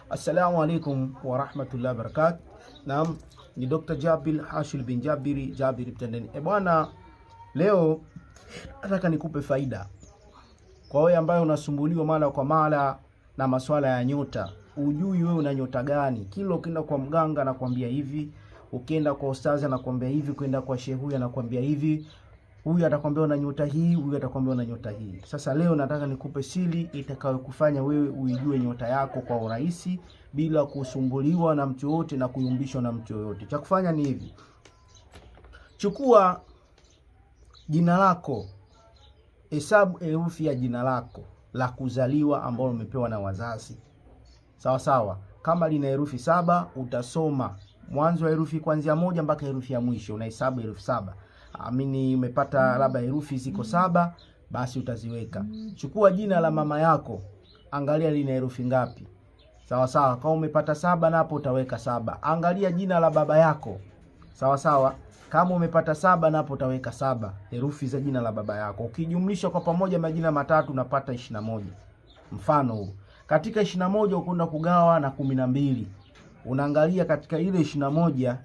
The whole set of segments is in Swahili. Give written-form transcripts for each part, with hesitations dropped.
Assalamu alaikum warahmatullahi wabarakatuh. Naam, ni Dr. Jabir Hashil bin Jabiri Jabiri Mtendeni. E bwana, leo nataka nikupe faida kwa wewe ambaye unasumbuliwa mara kwa mara na maswala ya nyota. Ujui wewe una nyota gani? Kila ukienda kwa mganga anakuambia hivi, ukienda kwa ustazi anakuambia hivi, ukienda kwa shehe huyu anakuambia hivi, huyu atakwambia una nyota hii, huyu atakwambia una nyota hii. Sasa leo nataka nikupe siri itakayokufanya wewe uijue nyota yako kwa urahisi bila kusumbuliwa na mtu yoyote na kuyumbishwa na mtu yoyote. Cha kufanya ni hivi: chukua jina lako, hesabu herufi ya jina lako la kuzaliwa ambalo umepewa na wazazi, sawa sawa. Kama lina herufi 7 utasoma mwanzo wa herufi kuanzia 1 mpaka herufi ya mwisho, unahesabu herufi 7. Amini umepata labda herufi ziko 7, basi utaziweka. Chukua jina la mama yako, angalia lina herufi ngapi. Sawa sawa, kama umepata 7 napo utaweka 7. Angalia jina la baba yako. Sawa sawa, kama umepata 7 napo utaweka 7, herufi za jina la baba yako. Ukijumlisha kwa pamoja majina matatu unapata 21. Mfano huu. Katika 21 ukwenda kugawa na 12. Unaangalia katika ile 21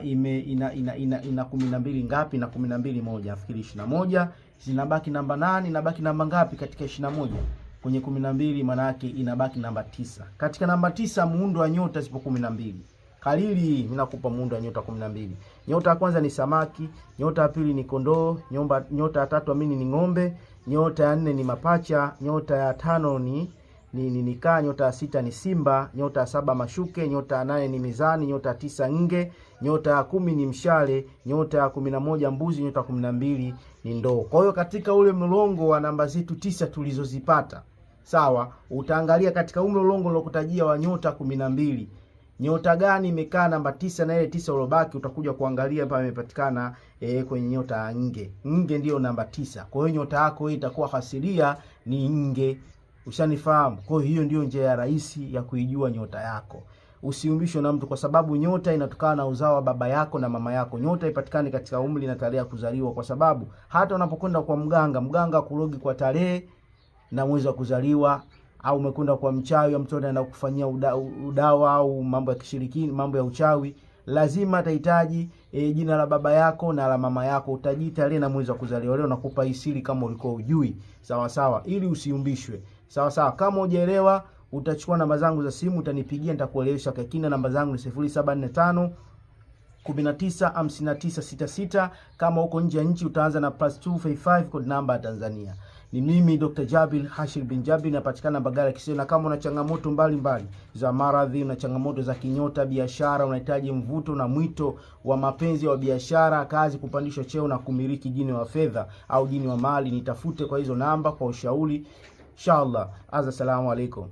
ime ina 12 ngapi? Na 12 moja, nafikiri 21 zinabaki namba 8, inabaki namba ngapi katika 21? Kwenye 12 maana yake inabaki namba 9. Katika namba 9 muundo wa nyota zipo 12. Kalili, mimi nakupa muundo wa nyota 12. Nyota ya kwanza ni samaki, nyota ya pili ni kondoo, nyota ya tatu amini ni ng'ombe, nyota ya 4 ni mapacha, nyota ya 5 ni kaa, nyota ya 6 ni simba, nyota ya 7 mashuke, nyota ya 8 ni mizani, nyota ya 9 nge, nyota ya 10 ni mshale, nyota ya 11 mbuzi, nyota ya 12 ni ndoo. Kwa hiyo katika ule mlolongo wa namba zetu 9 tulizozipata, sawa, utaangalia katika ule mlolongo nilokutajia wa nyota 12, nyota gani imekaa namba 9 na ile 9 iliyobaki utakuja kuangalia hapa imepatikana kwenye nyota ya nge. Nge ndiyo namba 9. Kwa hiyo nyota yako hii itakuwa hasilia ni nge. Ushanifahamu? Kwa hiyo ndiyo njia ya rahisi ya kuijua nyota yako. Usiumbishwe na mtu, kwa sababu nyota inatokana na uzao wa baba yako na mama yako. Nyota ipatikane katika umri na tarehe ya kuzaliwa, kwa sababu hata unapokwenda kwa mganga, mganga kurogi kwa tarehe na mwezi wa kuzaliwa, au umekwenda kwa mchawi au mtu anaenda kufanyia udawa au mambo ya kishirikina, mambo ya uchawi, lazima atahitaji jina la baba yako na la mama yako. Utajita tarehe na mwezi wa kuzaliwa. Leo nakupa hii siri kama ulikuwa hujui, sawa sawa, ili usiumbishwe. Sawa sawa. Kama hujaelewa, utachukua namba zangu za simu, utanipigia, nitakuelewesha kwa kina. Namba zangu ni 0745 19 59 66. Kama uko nje ya nchi utaanza na +255 code number ya Tanzania. Ni mimi Dr. Jabir Hashir bin Jabir, napatikana Mbagala Kisii. Na kama una changamoto mbalimbali za maradhi, una changamoto za kinyota, biashara, unahitaji mvuto na mwito wa mapenzi wa biashara, kazi, kupandishwa cheo na kumiliki jini wa fedha au jini wa mali, nitafute kwa hizo namba kwa ushauri. Inshallah. Assalamu alaikum.